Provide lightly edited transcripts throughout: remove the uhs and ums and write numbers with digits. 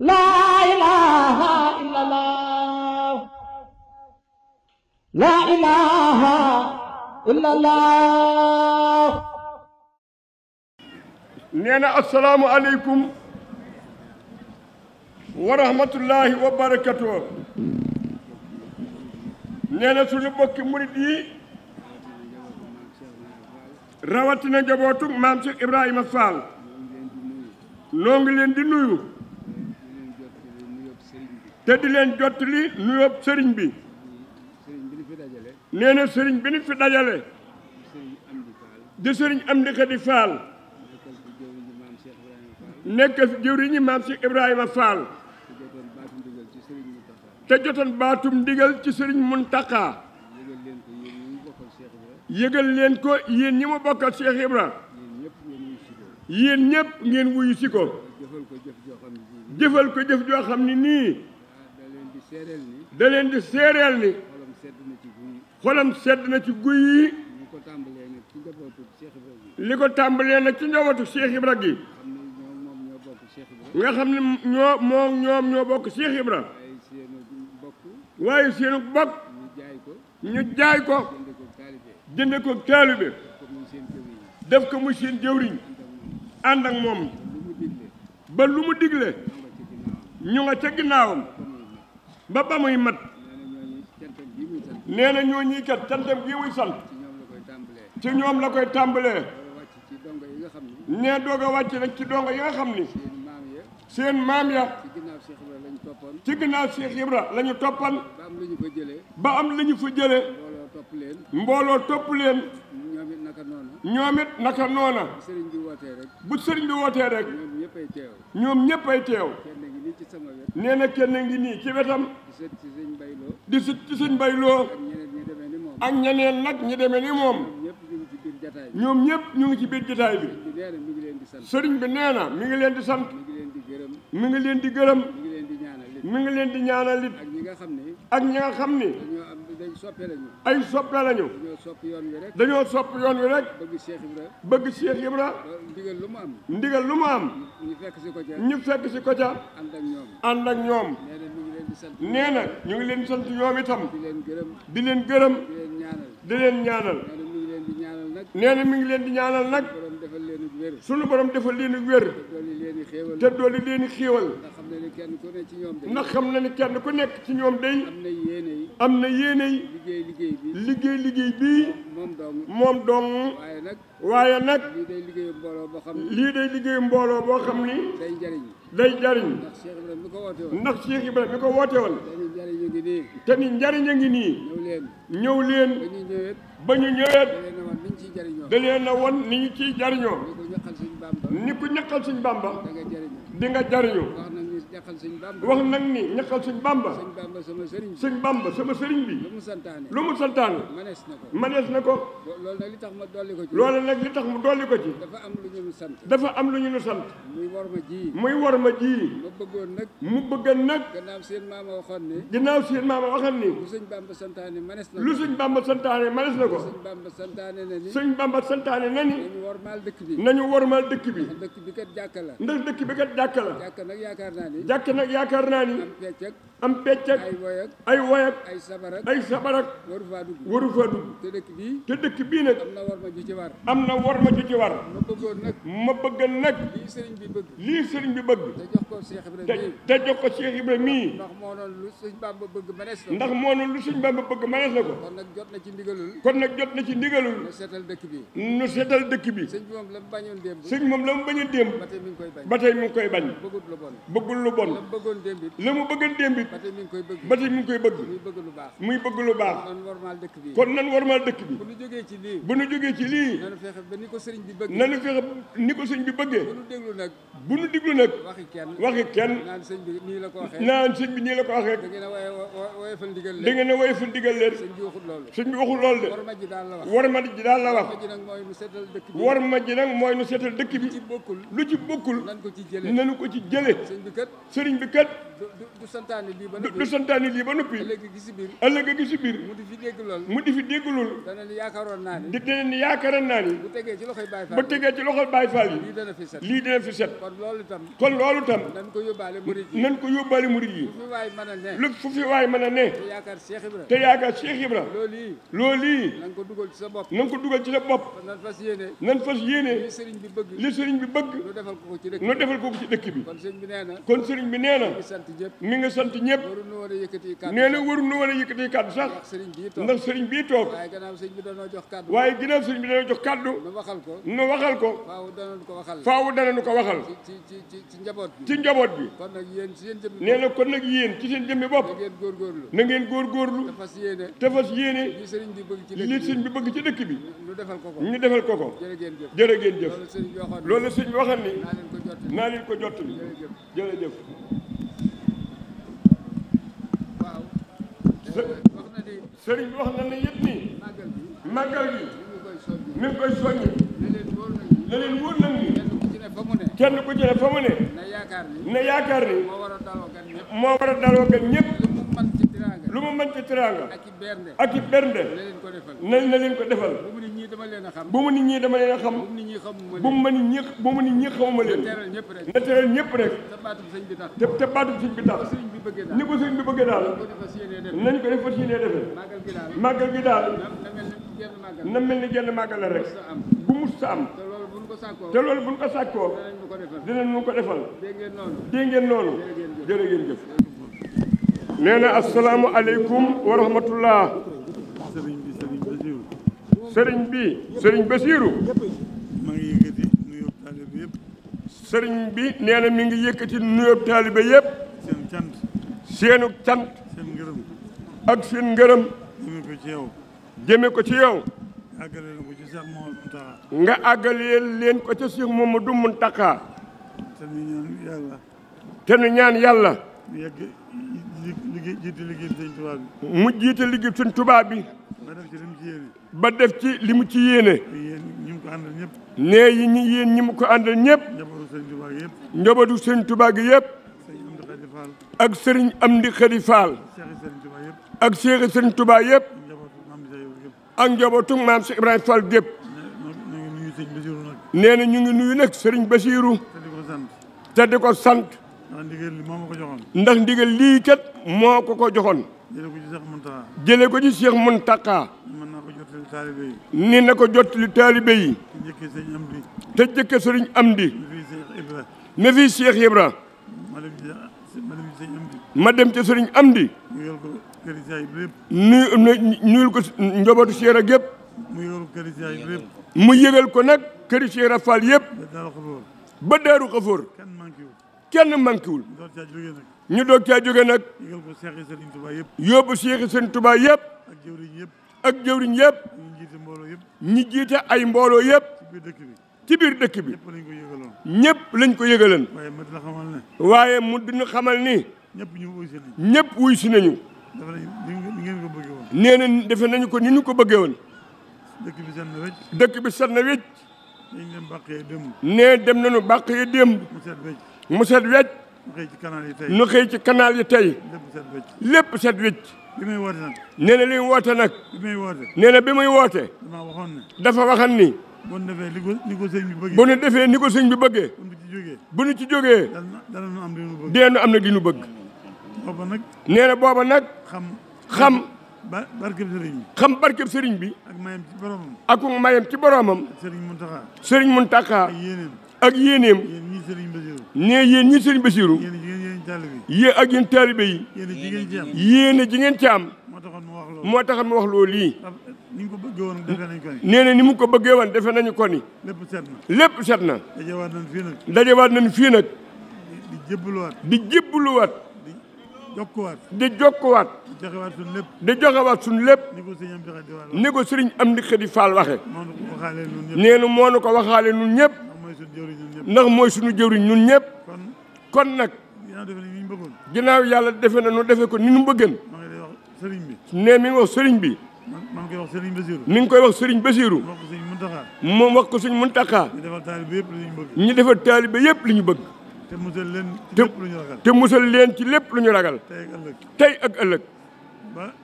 La ilaha illallah. La ilaha illallah. nee na asalaamu aleykum wa rahmatullahi wa barakatuh. nee na suñu bokki murit yi rawatina njabootu maam Cheikh Ibrahima Fall noo ngi leen di nuyu te di leen jottali nuyoob sëriñ bi. nee na sëriñ bi ni fi dajale di sëriñ Amdi Khady Fall nekk fi jëwriñi maam Cheikh Ibrahima Fall te jotoon baatum ndigal ci sëriñ Muntaxa yëgal leen ko yéen ñi mu bokkal Cheikh Ibra yéen ñëpp ngeen wuyu si ko jëfal ko jëf joo xam ne nii da leen di seereel ni xolam sedd na ci guy yi li ko tàmbalee nag ci njabootu Cheikh Ibra gi nga xam ne ñoom ñoo bokk Cheikh Ibra waaye seenu bokk ñu jaay ko jënde ko taalibe def ko muy seen jëwriñ ànd ak moom ba lu mu digle ñu nga ca ginnaawam ba muy mat. nee na ñoo ñii kat cantam gi muy sant ci ñoom la koy tàmbalee nee doog a wàcc nag ci dongo yi nga xam ni seen maam ya ci ginnaaw Cheikh Ibra la ñu toppan ba am la ñu fa jële mbooloo topp leen ñoom it naka noona bu sëriñ bi wootee rek ñoom ñëpp ay teew. nee na kenn ngi nii ci wetam di sët ci sëñ Bayloo ak ñeneen nag ñi demee ni moom ñoom ñëpp ñu ngi ci biir jotaay bi. sëriñ bi nee na mi ngi leen di sant mi ngi leen di gërëm mi ngi leen di ñaanal it ak ñi nga xam ni ay soppe lañu dañoo sopp yoon wi rek bëgg Cheikh Ibra ndigal lu mu am ñu fekk si ko ca ànd ak ñoom. nee na ñu ngi leen di sant ñoom itam di leen gërëm di leen ñaanal. nee na mi ngi leen di ñaanal nag sunu borom defal leen wér te dooli leen xéewal ndax xam na ni kenn ku nekk ci ñoom day am na yéene yi liggéey bii moom dong waaye nag lii day liggéeyu mbooloo boo xam ni day jariñ ndax Cheikh Ibrahima mi ko woote woon te ni njariñ a ngi nii ñëw leen ba ñu ñëweet da leen a won ni ñu ciy jariñoo ni ku ñaqal suñ Bàmba di nga jariñu wax nag ni ñaqal suñ Bàmba suñ Bàmba sama sëriñ bi lu mu santaane manees na ko. loolu nag li tax mu dolli ko ci dafa am lu ñu sant muy worma ji mu bëggoon nag ginnaaw seen maama waxoon ni lu suñ Bàmba santaane manees na ko. sëñ Bàmba santaane na ni nañu wormaal dëkk bi ndax dëkk bi kat jàkka la jàkk nag yaakaar naa ni am pecc ak ay woyak ay sabarak waru faa dugg te dëkk bii nag am na worma ju ci war ma bëgg nag lii sëriñ bi bëgg te jox ko Cheikh Ibra mii ndax moo noonu lu sëñ Bàmba bëgg manees na ko kon nag jot na ci ndigalul nu seetal dëkk bi sëñ moom la mu bañoon démb ba tey mi ngi koy bañ bëggul lu bon la mu bëggoon démb it ba tey mi ngi koy bëgg muy bëgg lu baax kon nan warmal dëkk bi bu nu jógee ci lii nanu fexe ni ko sëriñ bi bëggee bu nu déglu nag waxi kenn naan sëñ bi nii la ko waxee da ngeen a woyofal ndigal leen sëñ bi waxul loolu de warma ji daal la wax warma ji nag mooy nu seetal dëkk bi lu ci bokkul nanu ko ci jële sëriñ bi kat du santaane lii ba noppi du santaane lii ba noppi ëllëg gi si biir ëllëg gi si biir mu di fi dégg lool mu di fi dégg loolu dana ni yaakaaroon naa ni dina ni yaakaaroon naa ni bu tegee ci loxoy Baye Fall ba tegee ci loxol Baye Fall lii yi dana fi set lii dina fi set kon loolu itam kon loolu tam nan ko yóbbaale murid yi nan ko yóbbaale murid yi fu fi waay mën a ne lu fu fi waay mën a ne te yaakaar Cheikh Ibra te yaakaar Cheikh Ibra loolu yi loolu yi na nga ko dugal ci sa bopp na nga ko dugal ci sa bopp nan fas yéene nan fas yéene li sëriñ bi bëgg li sëriñ bi bëgg ñu defal ko ci dëkk nu defal ko ci dëkk bi kon sëriñ bi nee na kon sëriñ bi nee na ngi sant ñëpp mi nga sant ñëpp waru nu war a yëkkati kàddu nee na waru nu war a yëkkati kàddu sax ndax sëriñ bii toog ndax sëriñ bii toog waaye gannaaw sëriñ bi danoo jox kàddu waaye ginnaaw sëriñ bi dana jox kàddu nu waxal ko nu waxal ko faaw danañ ko waxal faaw dana nu ko waxal ci njaboot bi ci njaboot bi kon nag yéen ci seen jëm nee na kon nag yéen ci seen jëmmi bopp da ngeen góorgóorlu na ngeen góorgóorlu te fas yéene te fas yéene li sëriñ bi bëgg ci li dëkk sëriñ bi bëgg ci dëkk bi ñu defal ko ko ñu defal ko ko jërë ngeen jëf jërë ngeen jëf loolu sëriñ bi waxoon loolu la sëriñ bi waxal ni naa leen ko jot naa leen ko jottali jërëjëf jërëjëf waaw wax na ni sëriñ bi wax na ne yëpp nii màggal bi màggal gi ñu ngi koy soññi mi ngi koy soññi ne leen wóor na ni na leen wóor nag ni kenn ku ci ne fa mu ne kenn ku ci ne fa mu ne na yaakaar ni na yaakaar ni moo war a daloo gan ñëpp moo war a daloo gan ñëpp lu mu mën ci tiraanga lu mu mën ci teraanga ak i bernde ak i bernde na leen ko defal na leen ko defal bu mu nit ñi dama leen a xam bu mu nit ñi dama leen a xam bu mu nit ñi xamuma bu mu mën ñi bu mu nit ñi xamuma leen teral ñëpp rek na teral ñëpp rek sa baatu sëñ bi tax te baatu sëñ bi tax sëriñ bi bëggee daal ni ko sëñ bi bëggee daal ko di fas yéene def nañ ko def fas yéene defee màggal gi daal màggal gi daal na mel ni genn màggal na mel ni genn màggal la rek sa am bu mus sa am te loolu buñ ko sàkkoo te loolu buñ ko sàkkoo danañ ñu ko defal dinañ ñu ko defal dégg ngeen noonu dégg ngeen noonu jërë ngeen jëf nee na asalaamu aleykum wa rahmatullah sëriñ bi sëriñ Basiiru maa ngi yëkkati nuyoo taalibe yëpp sëriñ bi nee na mi ngi yëkkati nuyoo taalibe yëpp seen cant seenu cant seen ngërëm ak seen ngërëm jëme ko ci yow jëme ko ci yow àggale na ko ci Seex Mamadu Muntaxa nga àggaleel leen ko ca Seex Mamadu Muntaxa te ñu ñaan yàlla te nu ñaan yàlla mu yegg jiite liggéey Sëñ Tuubaa bi mu jiite liggéey Sëñ Tuubaa bi ba def ci li mu ci yéene ba def ci li mu ci yéene yéen ñi mu ko àndal ñëpp nee yi ñi yéen ñi mu ko àndal ñëpp njabootu Sëñ Tuubaa gi yëpp njabootu Sëñ Tuubaa gi yëpp Sëñ Amdi Xadi Fall ak Sëriñ Amdi Xadi Fall Seexi Sëñ Tuubaa yëpp ak Seexi Sëñ Tuubaa yëpp njabootu Maam Isa yëpp ak njabootu maam si Ibrahima Fall gépp ñu ngi nuyu Sëñ Basiiru nag nee na ñu ngi nuyu nag Sëriñ Basiiru te di ko sant te di ko sant ndax ndigal li moo ma ko joxoon ndax ndigal lii kat moo ko joxoon jële ko ci Seex Muntaxa jële ko ci Seex Muntaxa mën naa ko jottali taalibe yi ni na ko jottali taalibe yi te njëkkee Sëñ Amdi te jëkke Sëriñ Amdi ñu fii Seex Ibra ne fii Seex Ibra ma dem ci Sëñ Amdi ma dem ca Sëriñ Amdi mu yor ko këri saay bi lépp nuyul ko njabootu Seex Ibra gépp mu yor ko këri saay bi lépp mu yëgal ko nag këri Seex Ibra Fall yëpp ba Daaru Xafoor ba Daaru Xafoor kenn manqué wu kenn manquéwul door caa jógee nag ñu doog caa jóge nag yëgal ko Seexi Sëriñ Tuubaa yëpp yóbbu Seexi Sëriñ Tuubaa yëpp ak jëwriñ yëpp ak jëwriñ yëpp ñu jiite mbooloo yëpp ñi jiite ay mbooloo yëpp ci biir dëkk bi ci biir dëkk bi ñëpp lañ ko yëgaloon ñëpp lañ ko yëgalan waaye ma dina xamal ne waaye mu dina xamal ni ñëpp ñu wuy si nañ ñëpp wuy si nañu dafa nañ ni ngeen ko bëggee woon nee na defe nañu ko ni ñu ko bëggee woon dëkk bi set na wecc dëkk bi set na wecc dañ dem bàqee démb nee dem nañu bàq yi démb mu set wecc mu set wecc mu xëy ci canal yi tey nu xëy ci canal yi tey lépp set wecc lépp set wecc bi may woote nag nee na li mu woote nag bi may woote nee na bi muy woote damaa waxoon ne dafa waxan ni bu ñu defee ni ko sëñ bi bëggee bu nu defee ni ko sëñ bi bëggee bu ñu ci jógee bu nu ci jógee dana nu am li nu bëgg deenu am na di nu bëgg booba nag nee na booba nag xam barkeb sëriñ bi xam barkeb sëriñ bi ak mayam ci boromam ak mayam ci boromam sëriñ Muntaxa sëriñ Muntaxa ak yéenéem ak yéeneem yéen ñii sëriñ Basiiru nee yéen ñi sëriñ Basiiru yéen jigéen yéen taalibe yéen ak yéen taalibe yi yéen jigéen ci am yéene ji ngeen ci am moo taxoon mu wax loolu moo taxoon mu wax loolu lii ni nga ko bëggee woon defee nañ ko ni nee na ni mu ko bëggee woon defe nañu ko ni lépp set na lépp set na dajewaat nañ fii nag dajewaat nañu fii nag di jébbaluwaat di jébbaluwaat di jokkuwaat di jokkuwaat di joxewaat suñu lépp di joxewaat suñu lépp ni ko sëñ am di xadi wàll ni ko sëriñ Amdi Xadi Fall waxe moo nu ko waxaalee ñun ñëpp nee na moo nu ko waxaale nun ñëpp ndax mooy suñu jëwriñ ñun ñëpp ndax mooy suñu jëwriñ nun ñëpp kon kon nag ginnaaw defe ni ñu bëggoon ginnaaw yàlla defe na nu defe ko ni nu bëggeen maa ngi lay wax sëriñ bi nee mi ngi wax sëriñ bi maa ngi koy wax sëriñ Basiiru mi ngi koy wax sëriñ Basiiru wax ko sëñ Muntaxa moom wax ko sëriñ Muntaxa ñu defal taalibe yëpp li ñu bëgg ñu defal taalibe yëpp li ñu bëgg te musal leen ci lépp lu ñu ragal. te musal leen ci lépp lu ñu ragal. tey ak ëllëg. tey ak ëllëg. ba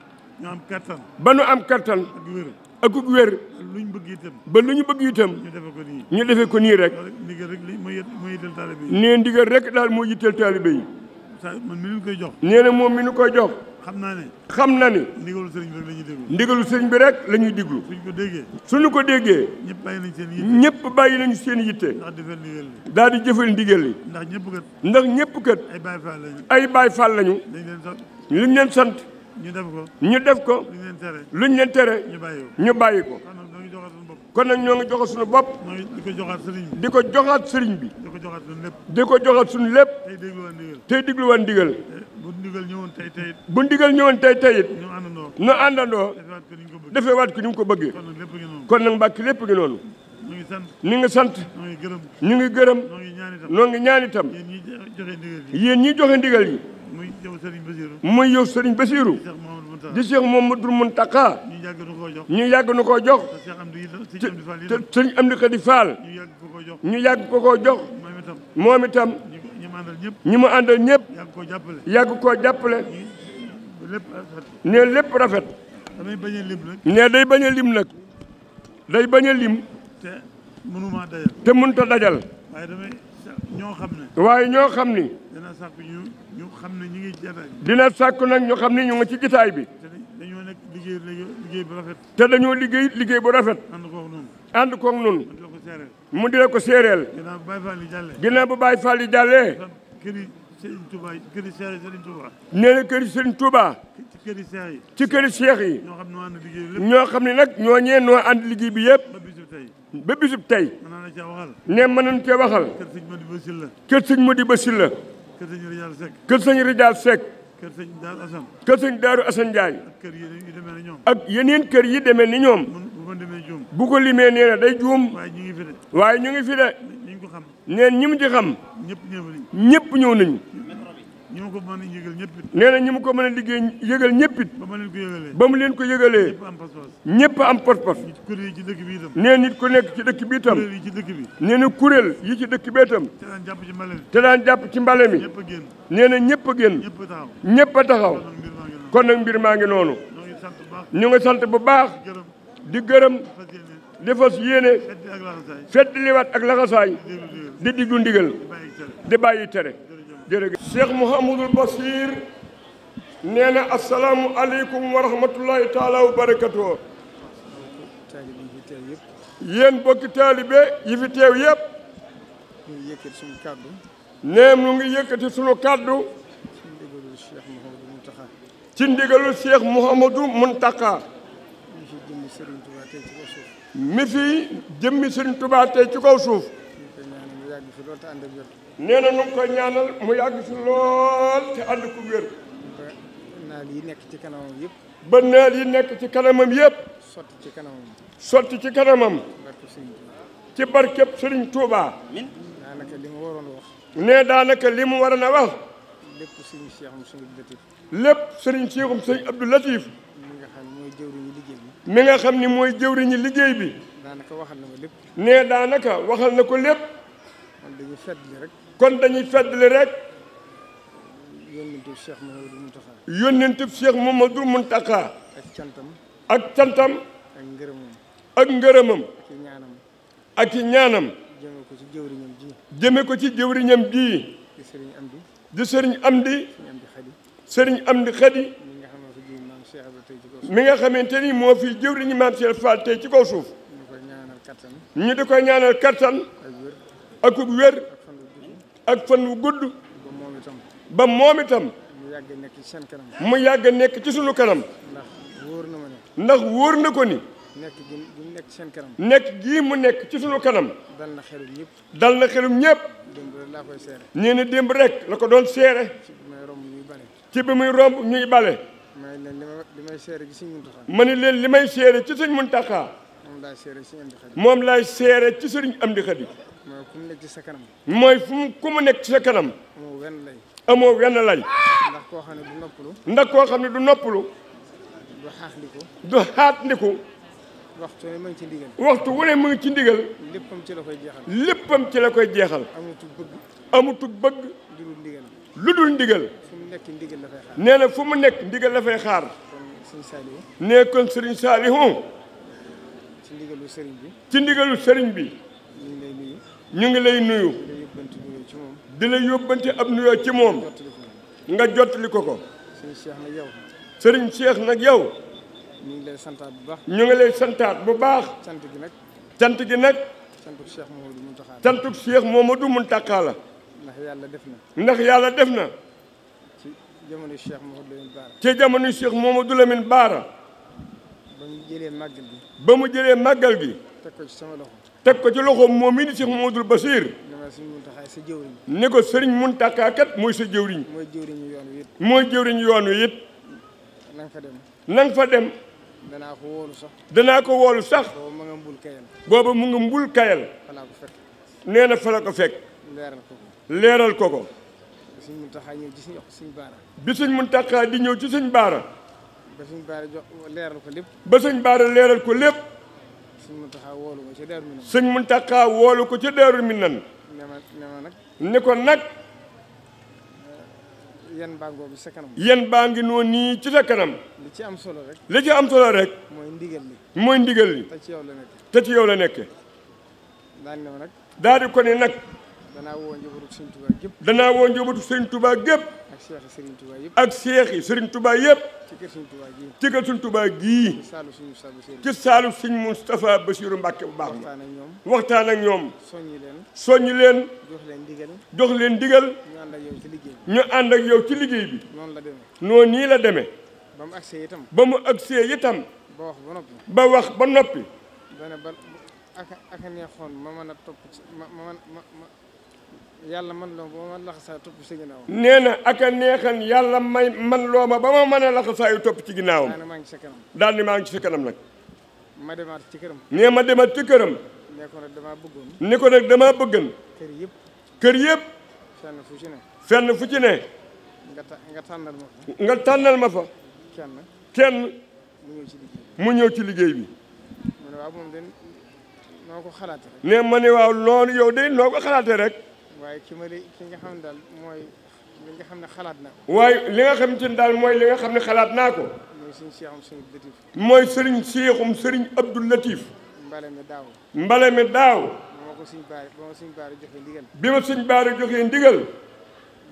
ñu am kattan. ba nu am kattan. ak wér. ak wér. lu ñu bëgg itam. ba lu ñu bëgg itam. ñu defe ko nii. ñu defee ko nii rek. ndigal rek li mooy yitteel taalibe yi. nee ndigal rek daal moo yitteel taalibe yi. man mi leen koy jox. nee na moom mi nu koy jox. xam naa ne. xam na ni. ndigalu sëriñ bi rek la ñuy déglu. ndigalu sëriñ bi rek la ñuy déglu. suñ ko déggee. suñu ko déggee. ñëpp bàyyi nañ seen yitte. ñëpp bàyyi nañu seen yitte. ndax defal ndigal li. daal di jëfal ndigal li. ndax ñëpp kat. ndax ñëpp kat. ay Baay Faal lañu. ay Baay Faal lañu. dañ leen sant. luñ leen sant. ñu def ko. ñu def ko. luñ leen tere. luñ leen tere. ñu bàyyi ko. ñu bàyyi ko. kon nag ñoo ngi joxal suñu bopp. kon nag ñoo ngi joxe suñu bopp. di ko joxaat sëriñ bi. di ko joxaat sëriñ bi. di ko joxaat suñu lépp. di ko joxaat suñu lépp. tey dégluwaat ndigal. tey dégluwaat ndigal. bu ndigal ñëwoon tey tey it. bu ndigal ñëwoon tey tey it. ñu àndandoo. ñu àndandoo. defewaat ko ni ñu ko bëgg. defewaat ko ni mu ko bëggee. kon nag lépp ngi noonu. kon nag Mbàkke lépp ngi noonu. ñu ngi sant. ñu ngi sant. ñu ngi gërëm. ñu ngi gërëm. ñoo ngi ñaan itam. noo ngi ñaan itam. yéen ñi joxe ndigal yi. yéen ñi joxe ndigal yi. muy yow sëriñ Basiru. muy yow sëriñ Basiru. Cheikh Mouhamadou Mountakha. di Cheikh Mouhamadou Mountakha. ñu yàgg nu koo jox. ñu yàgg nu koo jox. te Cheikh Amdi itam te sëriñ Amdi Fall te itam. sëriñ Amdi Xadi Fall. ñu yàgg ko koo jox. ñu yàgg ko koo jox. moom itam. moom itam. ñi mu àndal ñëpp. ñi mu àndal ñëpp. yàgg koo jàppale. yàgg koo jàppale. lépp rafet. ne lépp rafet. damay bañ a lim nag. ne day bañ a lim nag. day bañ a lim. te mënuma dajal. te mënut a dajal. waaye damay ñoo xam ne. waaye ñoo xam ni. dana sàkk ñu xam ne ñu ngi jataay. dina sàkk nag ñu xam ni ñu ngi ci gitaay bi. te dañoo nekk liggéey bu rafet. te dañoo liggéey bu rafet. ànd koog noonu. ànd koog nun man la ko seereel. mu di la ko séeréel. ginnaaw bu Baay Faal yi jàllee. ginnaaw bu Baay Faal yi jàllee. këri Sëriñ Touba këri Sëriñ Touba. nee na këri Sëriñ Touba. ci këri seex yi. ci këri seex yi. ñoo xam ne ànd liggéey lépp. ñoo xam ne nag ñooñee noo ànd liggéey bi yëpp. ba bisu tey. ba bisub tey. mën naa la caa waxal. ne mën nañu cee waxal. kër sëñ Madiba Sylla. kër sëñ Madiba Sylla. kër sëñ Rijaal Seck. kër sëñ Rijaal Seck. kër sëñ Daaru Asan. kër sëñ Daaru Asan Njaay. ak kër yi demee ni ñoom. ak yeneen kër yi demee ni ñoom. bu ma demee juum. bu ko limee nee na day juum. waaye ñu ngi fi de. waaye ñu ngi fi de. ñu ko xam. neen ñi mu ci xam. ñëpp ñëw nañu. ñëpp ñëw nañu. ñi ma ko mën a yëgal ñëpp it. nee na ñi mu ko mën a liggéey yëgal ñëpp it. ba ma leen ko yëgalee. ba mu leen ko yëgalee. ñëpp am pas-pas. ñëpp am pas-pas. kuréel yi ci dëkk bi itam. nee nit ku nekk ci dëkk bi itam. kuréel yi ci dëkk bi. nee na kuréel yi ci dëkk bi itam. te daan jàpp ci mbale mi. te daan jàpp ci mbale mi. ñëpp a génn. nee na ñëpp a génn. ñëpp a taxaw. ñëpp a taxaw. kon nag kon nag mbir mbir maa ngi noonu. maa ngi noonu. ñoo ngi sant bu baax. ñu ngi sant bu baax. gërëm. di gërëm. fas yéene. di fas yéene. feddi ak laxasaay. fedd liwaat ak laxasaay. déglu digal. di diggu ndigal. di bàyyi tere. di bàyyi tere. jërëjëf. Cheikh Mouhamadul Bachir nee na asalaamu aleykum wa rahmatullahi taala wa barakatuh. yéen bokki taalibe yi fi teew yëpp. ñu ngi yëkkati suñu kàddu. nee mu ngi yëkkati sunu kàddu. ci ndigalul Cheikh Mouhamadou Mountakha. ci ndigalu Cheikh Mouhamadou Mountakha. mi fi jëmmi Serigne Touba tey ci kaw suuf. mi fi jëmmi Serigne Touba tey ci kaw suuf. ñu koy ñaanal mu yàgg fi lool te ànd ak wér. nee na nu ngi koy ñaanal mu yàgg fi lool te ànd ku wér. ba naal yi nekk ci kanamam yëpp. ba naal yi nekk ci kanamam yëpp. sotti ci kanamam. sotti ci kanamam. barke Serigne Touba. ci barkeb Serigne Touba. daanaka li ma waroon a wax. nee daanaka li mu waroon a wax. lépp Serigne Cheikh Mouhamadou Latif. lépp Serigne Cheikhum Serigne Abdou Latif. mi nga xam ne mooy jëwriñu liggéey bi. mi nga xam ni mooy jëwriñu liggéey bi. daanaka waxal na ma lépp. nee daanaka waxal na ko lépp. kon dañuy feddli rek. kon dañuy feddli rek. yónnentu Cheikh Mouhamadou Mountakha. yónnentub Cheikh Mouhamadou Mountakha. ak cantam. ak cantam. ak ngërëmam. ak ngërëmam. ak i ñaanam. ak i ñaanam. jëme ko ci jëwriñam ji. jëme ko ci jëwriñam bii. di Serigne Amdi. di Serigne Amdi. Serigne Amdi Khady. Serigne Amdi Khady. mi nga xam ne fi jëwriñ maam Cheikh Ibra tey ci kaw suuf. mi nga xamante ni moo fi jëwriñu maam Cheikh Fall tey ci kaw suuf. ñu koy ñaanal kattan. ñu di koy ñaanal kattan. ak wér. ak wér. ak fan wu gudd. ak fan wu gudd. ba moom itam. ba moom itam. mu yàgg nekk ci seen kanam. mu yàgg nekk ci sunu kanam. ndax wóor na ma ne. ndax wóor na ko ni. nekk gi mu nekk ci seen kanam. nekk gii mu nekk ci sunu kanam. dal na xelum ñëpp. dal na xelum ñëpp. démb rek laa koy seere. nee na démb rek la ko doon seere. ci bi may romb ñuy bale. ci bi muy romb ñuy bale. may leen li may seere ci Serigne Mountakha. ma ni leen li may seere ci sëñ Mountakha. moom laay seere ci Serigne Amdi Khady. moom laay seere ci sëriñ Amdi Khady. mooy ku mu nekk ci sa kanam. mooy ku mu nekk ci sa kanam. amoo wenn lay. amoo wenn lay. ndax koo xam ne du noppalu. ndax koo xam ne du noppalu. du xaaxliku. du xaat ndiku. waxtu wu ne mu ngi ci ndigal. waxtu wu ne mu ngi ci ndigal. léppam ci la koy jeexal. léppam ci la koy jeexal. amutug bëgg. lu dul ndigal. lu dul ndigal. fu mu nekk ndigal la fay xaar. nee na fu mu nekk ndigal la fay xaar. kon sëñ Saliou. nee kon sëriñ Saliou. ci ndigalu sëriñ bi. ci ndigalu sëriñ bi. ñu ngi lay nuyu. di la yóbbante ab nuyoo ci moom. nga jottali ko ko. sëriñ Cheikh nag yow. sëriñ Cheikh nag yow. ñu ngi lay santaat bu baax. ñu ngi lay santaat bu baax. cant gi nag. cant gi nag. cantuk Cheikh Mouhamadou Mountakha. cantuk Cheikh Mouhamadou Mountakha la. ndax yàlla def na. ndax yàlla def na. ci jamono Cheikh Mouhamadou Lamine Bara. ci jamono Cheikh Mouhamadou Lamine Bara. ba mu jëlee màggal gi. ba mu jëlee màggal gi. teg ko ci sama loxo. teg ko ci loxoom moom mii di Cheikh Mouhamadoul Bachir. dama sëriñ Mountakha sa jëwriñ. ni ko sëriñ Mountakha kat mooy sa jëwriñ. mooy jëwriñu yoon wi it. mooy jëwriñu yoon wi it. na nga fa dem. na nga fa dem. danaa ko wóolu sax. danaa ko wóolu sax. booba ma nga mbul kayal. booba mu nga mbul kayal. falaa ko fekk. nee na fa la ko fekk. leeral ko ko. leeral ko ko. sëriñ Mountakha ñëw ci sëriñ Bara. bi sëñ Mountakha di ñëw ci sëñ Bara. ba sëriñ Bara jox leeral ko lépp. ba sëñ Bara leeral ko lépp. sëriñ Mountakha wóolu ko ca Daaru Minam. sëñ Mountakha wóolu ko ca Daaru Minam. ne ma nag. ni ko nag. yan bàngoo bi sa kanam. yan baa ngi noonu nii ci sa kanam. li ci am solo rek. li ci am solo rek. mooy ndigal li. mooy ndigal li. te ci yow la nekk. te ci yow la nekke. daan ne ma nag. daal di ko ne nag. danaa woo njabootu Sëriñ Tuubaa gépp. danaa woo njabootu Sëriñ Tuubaa gépp. ak seexi Sëriñ Tuubaa yëpp. ak seexi Sëriñ Tuubaa yëpp. ci kër Sëriñ Tuubaa gii. ci kër Sëriñ Tuubaa gii. ci saalu Sëriñ Moustapha Bassirou Mbacke bu baax ma. waxtaan ak ñoom. soññi leen. soññi leen. jox leen ndigal. jox leen ndigal. ñu ànd ak yow ci liggéey bi. ñu ànd ak yow ci liggéey bi. noonu la demee. noonu nii la demee. ba mu agsee itam. ba mu agsee itam. ba wax ba noppi. ba wax ba noppi. dana ba aka neexoon ma mën a topp yàlla man loo ba ma laxasaay topp ci ginnaaw. nee na aka neexan yàlla man loo ma ba ma mën a laxasaayu topp ci ginnaawam. daal ni maa ngi ci sa kanam. daal ni maa ngi ci sa kanam nag. ma demaat ci këram. nee ma demaat ci këram. ne ko nag damaa bëggoon. ni ko nag damaa bëggan. kër yëpp. kër yëpp. fenn fu ci ne. fenn fu ci ne. nga tànnal ma fa. nga tànnal ma fa. kenn. mu ñëw ci liggéey bi. mu ne waaw moom de noo ko xalaatee rek. nee ma ne waaw noonu yow de noo ko xalaatee rek. waaye ki nga xam ne daal mooy li nga xam ne xalaat naa ko. waaye li nga xamante ne daal mooy li nga xam ne xalaat naa ko. mooy sëriñ Seexum sëriñ Abdou Latif. mooy sëriñ Seexum sëriñ Abdou Latif. mbale mi daaw. mbale mi daaw. ba ma sëñ Baara joxee ndigal. bi ma sëñ Baara joxee ndigal.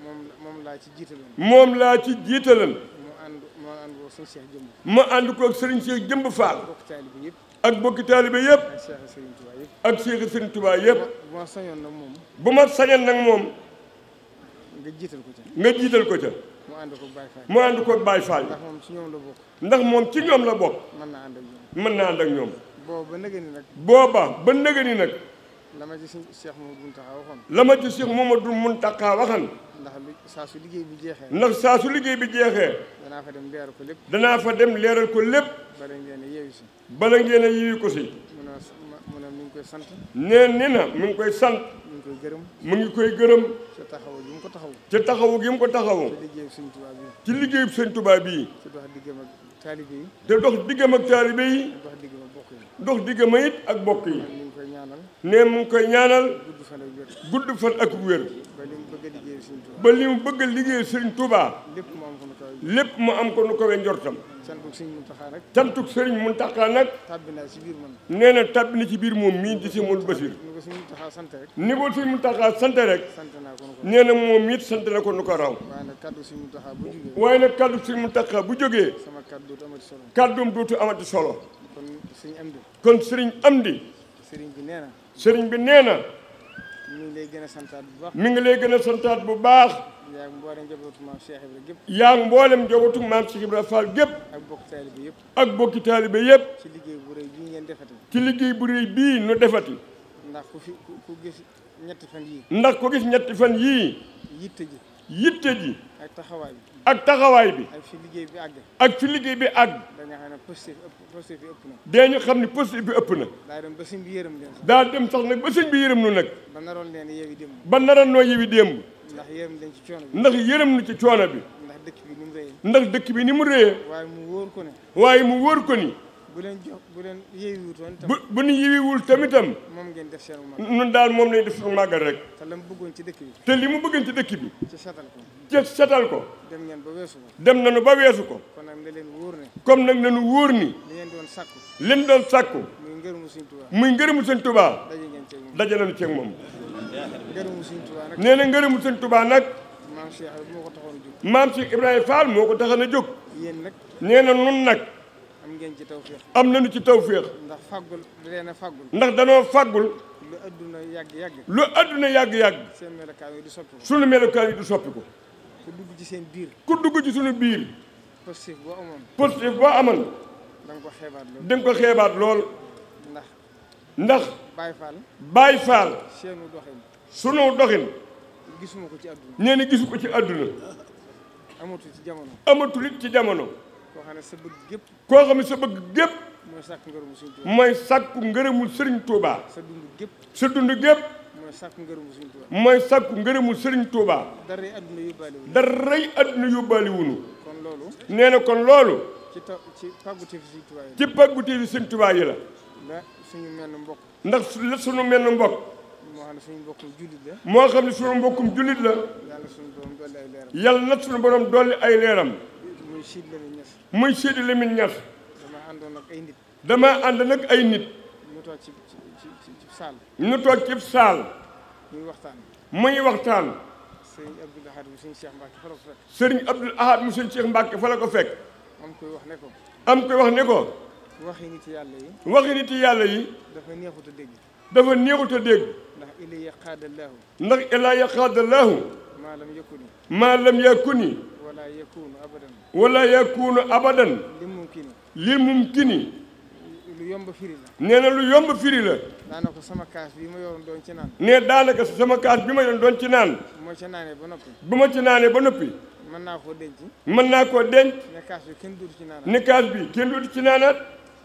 moom laa ci jiitaloon. moom laa ci jiitaloon. mu ànd ko sëñ Cheikh Jëmb. ma ànd ko ak sëriñ Cheikh Jëmb Fall. bokk taalibe yëpp. ak bokki taalibe yëpp. ak Cheikh Sëriñ Tuubaa yëpp. ak Cheikh Sëriñ Tuubaa yëpp. bu ma sañoon nag moom. bu ma sañoon nag moom. nga jiital ko ca. nga jiital ko ca. mu ànd ko Baye Fall. mu ànd ko Baye Fall. ndax moom ci ñoom la bokk. ndax moom ci ñoom la bokk. mën naa ànd ak ñoom. mën naa ànd ak ñoom. booba ba nëgëni nag. booba ba nëgëni nag. la ma ci Cheikh Mouhamadou Mountakha waxoon. la ma ci Cheikh Mouhamadou Mountakha waxan. ndax saa su liggéey bi jeexee. ndax saa su liggéey bi jeexee. danaa fa dem leeral ko lépp. danaa fa dem leeral ko lépp. bala ngeen a yeewi si. bala ngeen a yeewi ko si. mu ne mi ngi koy sant. nee ni na mi ngi koy sant. mi ngi koy gërëm. mu ngi koy gërëm. ca taxawu gi mu ko taxawu. ca taxawu gi mu ko taxawu. ci liggéeyu Sëñ Tuubaa bi. ci liggéeyu Sëñ Tuubaa bii. ci dox diggam ak taalibe yi. te dox diggam ak taalibe yi. dox diggam ak bokk yi. dox diggam it ak bokk yi. mi ngi koy ñaanal. nee mu ngi koy ñaanal. gudd fan ak wér. gudd fan ak wér. ba li mu bëgg a liggéey Sëñ Tuubaa. ba li mu bëgg a liggéey Sëriñ Tuubaa. lépp mu am ko nu kawe. lépp mu am ko nu kawe njortam. cantuk Sëriñ Muntaxa nag. cantuk Sëriñ Muntaxa nag. tàbbi naa ci biir man. nee na tàbbi na ci biir moom mii di si Modou Bachir. ni ko Sëriñ Muntaxa sant rek. ni ko Sëriñ Muntaxa sant rek. sant naa ko nu ko. nee na moom it sant na ko nu ko raw. waaye nag kaddu Sëriñ Muntaxa bu jógee. waaye nag kaddu Sëriñ Muntaxa bu jógee. sama kaddu dootu amati solo. kaddoom dootu amati solo. kon Sëriñ Amdi. kon Sëriñ Amdi. sëriñ bi nee na. sëriñ bi nee na. mi ngi lay gën a santaat bu baax. mi ngi lay gën a santaat bu baax. yaa ngi mboolem njabootu maam Cheikh Ibra gépp. yaa ngi mboolem njabootu maam Cheikh Ibra Fall gépp. ak bokk taalibe yëpp. ak bokki taalibe yëpp. ci liggéey bu rëy bii ngeen defati. ci liggéey bu rëy bii nu defati. ndax ku gis ñetti fan yii. ndax ko gis ñetti fan yii. yitte ji. yitte ji. ak taxawaay bi. ak taxawaay bi. ak fi liggéey bi àgg. ak fi liggéey bi àgg. da nga xam ne positif bi ëpp na. dañu xam ne positif bi ëpp na. daa dem ba sëñ bi yërëm leen sax. daa dem sax nag ba sëñ bi yërëm nu nag. ba naroon leen yeewi démb. ba naroon noo yeewi démb. ndax yërëm leen ci coono bi. ndax yërëm nu ci coono bi. ndax dëkk bi ni mu rëyee. ndax dëkk bi ni mu rëyee. waaye mu wóor ko ne. waaye mu wóor ko ni. bu leen yeewiwutoon tam. bu ñu yeewiwul tamitam. moom ngeen def seen màggal. ñun daal moom lañ def suñu màggal rek. te la mu bëggoon ci dëkk bi. te li mu bëggoon ci dëkk bi. ci setal ko. ci setal ko. dem ngeen ba weesu ko. dem nañu ba weesu ko. kon nag na leen wóor ne. comme nag nañu wóor ni. li ngeen doon sàkku. leen doon sàkku. muy ngërëmu Sëñ Tuubaa. muy ngërëmu Sëñ Tuubaa. daje ngeen ceeg moom. daje nañu ceeg moom. ngërëmu Sëñ Tuubaa nag. nee na ngërëmu Sëñ Tuubaa nag. maam Cheikh moo ko taxoon a jóg. maam Cheikh Ibrahima Fall moo ko taxoon a jóg. yéen nag. nee na nun nag. am ngeen ci tawféex. am nañu ci tawféex. ndax faggul da leen a faggul. ndax danoo faggul. lu adduna yàgg-yàgg. lu adduna yàgg-yàgg. seen melokaan yi du soppi ko. sunu melokaan yi du soppi ko. ku dugg ci seen biir. ku dugg ci sunu biir. positif boo amoon. positif boo amoon. da nga ko xeebaat lool. da nga ko xeebaat lool. ndax. Baay Faal. Baay Faal. seenu doxin. sunu doxin. gisuma ko ci adduna. nee na gisu ko ci adduna. amatul ci jamono. amatul it ci jamono. koo xam ne sa bëgg gépp. koo xam ne sa bëgg gépp. mooy sàkku ngërëmu Sëñ Tuubaa. mooy sàkku ngërëmul Sëriñ Tuubaa. sa dund gépp. sa dund gépp. mooy sàkku ngërëmu Sëñ Tuubaa. mooy sàkku ngërëmul Sëriñ Tuubaa. daray adduna yóbbaale wu. daray adduna yóbbaale wunu. kon loolu. nee na kon loolu. ci pàggute fi Sëñ Tuubaa yi. ci pàggute fi Sëñ Tuubaa yi la. la suñu menn mbokk. ndax la suñu menn mbokk. moo xam ne suñu mbokkum jullit la. moo xam ne suñu mbokkum jullit la. yàlla suñu borom dolli ay leeram. yàlla na suñu borom dolli ay leeram. muy Sidi Lamine Niass. muy Sidi Lamine Niass. dama àndoon ak ay nit. dama ànd nag ay nit. ñu toog ci saal. ñu toog ci saal. muy waxtaan. muy waxtaan. sëriñ Abdoul Ahad mu sëñ Cheikh Mbacke fa la ko fekk. sëriñ Abdoul Ahad mu sëñ Cheikh Mbacke fa la ko fekk. am koy wax ne ko. am koy wax ne ko. waxi nit yàlla yi. waxi nit yàlla yi. dafa neexut a dégg. dafa neexut a dégg. ndax ilayya qaadallaahu. ndax ilayya qaadallaahu. maa lam yakuni. maa lam yakuni. wala yakunu abadan. wala yakunu abadan. li mumkini. li mumkini. lu yomb firi la. nee na lu yomb firi la. daanaka sama kaas bi ma yoroon doon ci naan. nee daanaka sama kaas bi ma yoroon doon ci naan. bu ma ci naanee ba noppi. bu ma ci naanee ba noppi. mën naa koo denc. mën naa koo denc. ne kaas bi kenn duutu ci naanaat. ne kaas bi kenn duutu ci naanaat.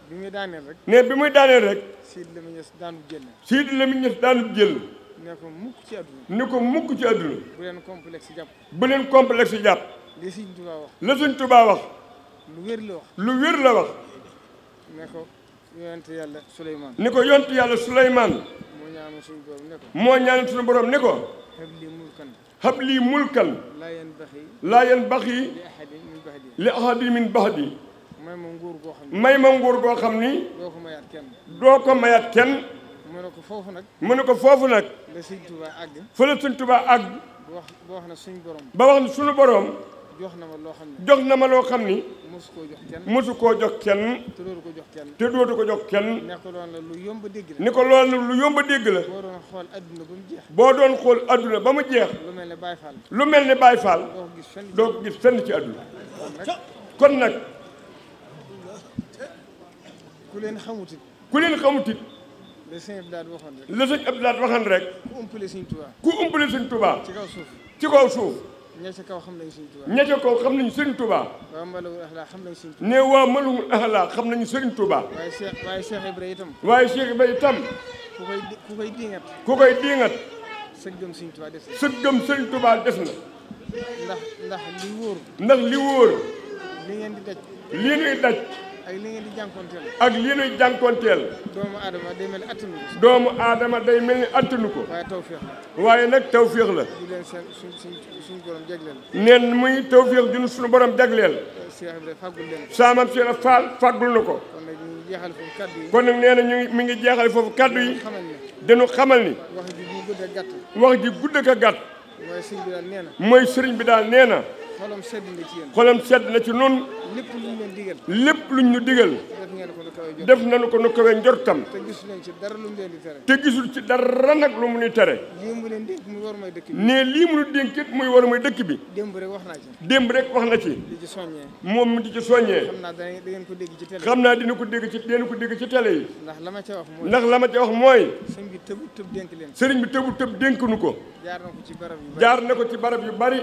bi muy daaneel rek. ne bi muy daaneel rek. Sidi Lamine Niass daanu jël. Sidi Lamine Niass daanu jël. ne ko mukk ci àdduna. ne ko mukk ci àdduna. bu leen complexe jàpp. bu leen complexe jàpp. li Sëñ Tuubaa wax. la Sëñ Tuubaa wax. lu wér la wax. lu wér la wax. ne ko yonent yàlla Suleymaan. ni ko yonent yàlla Suleymaan. moo ñaanu suñu borom ne ko. moo ñaan suñu borom ne ko. habli mulkan. habli mulkan. laa yanbaxi. laa yanbaxi. li ahadin min ba'di. li ahadin min ba'di. may ma nguur goo xam ne. may ma nguur goo xam ni. doo ko mayaat kenn. doo ko mayaat kenn. mu ne ko foofu nag. mu ne ko foofu nag. la Sëñ Tuubaa àgg. fa la Sëñ Tuubaa àgg. ba wax na suñu borom. ba wax ne suñu borom. jox na ma loo xam ne. jox na ma loo xam ni. mosu koo jox kenn. mosu koo jox kenn. te dootu ko jox kenn. te dootu ko jox kenn. ne ko loolu la lu yomb a dégg la. ni ko loolu nag lu yomb a dégg la. boo doon xool adduna ba mu jeex. boo doon xool adduna ba mu jeex. lu mel ne Baye Fall. lu mel ne Baye Fall. doo ko gis fenn. doo ko gis fenn ci adduna. kon nag. ku leen xamutit. ku leen xamutit. la sëñ Abdoulaye waxoon rek. la sëñ Abdoulaye waxan rek. ku umpale Sëñ Tuubaa. ku umpale Sëñ Tuubaa. ci kaw suuf. ci kaw suuf. ña ca kaw xam nañu Sëñ Tuubaa. ña ca kaw xam nañu Sëñ Tuubaa. waa Mbalawul Axlaa xam nañu Sëñ Tuubaa. ne waa Malumul Axlaa xam nañu Sëñ Tuubaa. waaye Cheikh Ibrahima itam. waaye Cheikh Ibrahima itam. ku koy diingat. ku koy diingat. sa gëm Sëñ Tuubaa des na. sa gëm Sëñ Tuubaa des na. ndax li wóor. ndax li wóor. li ngeen di daj. lii nuy daj. ak li ngeen di jànkoonteel. ak lii nuy jànkoonteel. doomu aadama day mel ni attanu ko. doomu aadama day mel ni attanu ko. waaye tawféex la. waaye nag tawféex la. di leen seen suñu borom jagleel. neen muy tawféex ju suñu borom jagleel. Cheikh Ibrahima fàggul leen. saamam Cheikh Fall fàggul na ko. kon nag ñu ngi jeexal foofu kaddu yi. kon nag nee na mi ngi jeexale foofu kaddu yi. xamal ni. dañu xamal ni. wax ji bu gudd a gàtt. wax ji gudd ak a gàtt. mooy sëñ bi daal nee na. mooy sëriñ bi daal nee na. xolam sedd na ci yéen. xolam sedd na ci noonu. lépp luñ leen digal. lépp luñ ñu digal. def ngeen ko lu kawe jot. def nañu ko nu kawe njortam. te gisu leen ci dara lu mu leen di tere. te gisul ci dara nag lu mu nuy tere. lii mu leen dénk mu war mooy dëkk bi. ne lii mu nu dénk it muy war mooy dëkk bi. démb rek wax naa ci. démb rek wax na ci. di ci soññee. moom mi di ci soññee. xam naa da ngeen ko dégg ci télé. xam naa dina ko dégg ci télé yi. ndax la ma ca wax mooy. ndax la ma ca wax mooy. sëñ bi tëb dénk leen. sëriñ bi tëb dénk nu ko. jaar na ko ci barab yu bari. jaar na ko ci barab yu bari.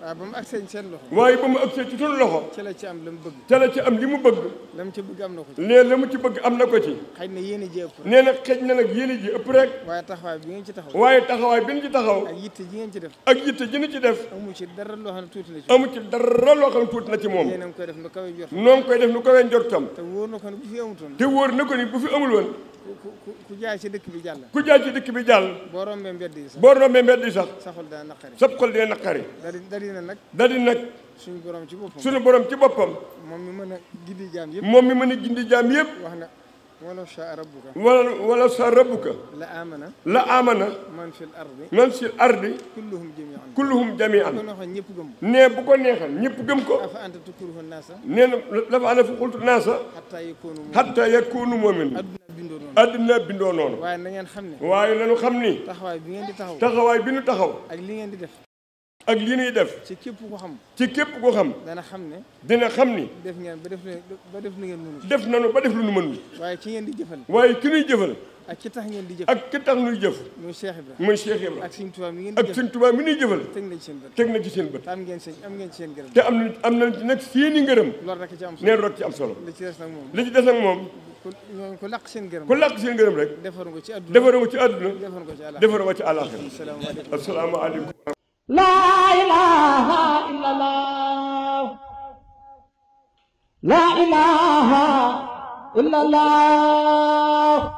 waaye ba mu agsee seen loxo. waaye ba mu agsee ci sunu loxo. ca la ci am la mu bëgg. ca la ci am li mu bëgg. la mu ci bëgg am na ko ci. nee la mu ci bëgg am na ko ci. xëy na yéen a ji ëpp. nee na xëj na nag yéen a ji ëpp rek. waaye taxawaay bi ngeen ci taxaw. waaye taxawaay bi ñu ci taxaw. ak yitte ji ngeen ci def. ak yitte ji ñu ci def. amu ci dara loo xam ne tuuti na ci. amu ci dara loo xam ne tuuti na ci moom. yéen a ngi koy def nu kawe njort. noo ngi koy def nu kawe njortam. te wóor na ko ne bu fi amutoon. te wóor na ko ni bu fi amul woon. ku jaay ci dëkk bi jàll. ku jaay ci dëkk bi jàll. boo rombee mbedd yi sax. boo rombee mbedd yi sax. sa xol dana naqari. sa xol dina naqari. dari na nag. dari nag. suñu borom ci boppam. suñu borom ci boppam. moom mi mën a gindi jaam yëpp. moom mi mën a gindi jaam yëpp. wax na wala sa rabbuka. wala sa rabbuka. la amana. la amana. man fil ardi. man fil ardi. kulluhum jami'an. bu ko neexoon ñëpp gëm. nee bu ko neexal ñëpp gëm ko. afa anta tukrihu naasa. nee na dafa ana fu xultu naasa. hatta yakunu mu'min. adduna bindoo noonu. waaye na ngeen xam ne. waaye nañu xam ni. taxawaay bi ngeen di taxaw. taxawaay bi ñu taxaw. ak li ngeen di def. ak li ñuy def. ci képp ko xam. ci képp ko xam. dana xam ne. dina xam ni. def ngeen ba def lu ngeen mënul. def nañu ba def lu ñu mënul. waaye ki ngeen di jëfal. waaye ki ñuy jëfal. ak ki tax ngeen di jëf. ak ki tax ñuy jëf. muy Cheikh Ibra. muy Cheikh Ibra. ak Sëñ Tuubaa mi ngeen di jëf. ak Sëñ Tuubaa mi ñuy jëfal. teg na ci seen bët. teg na ci seen bët. te am ngeen ci seen gërëm. te am na ci nag seeni ngërëm. loolu rek ci am solo. neen rot ci am solo. li ci des nag moom. li ci des nag moom. ku làq seen gërëm. ku làq seen ngërëm rek. defaru nga ci àdduna. defaru nga ci àdduna. defaru nga defaru nga ci àllaaxira. ci àllaaxira. asalaamaaleykum. لا إله إلا الله لا إله إلا الله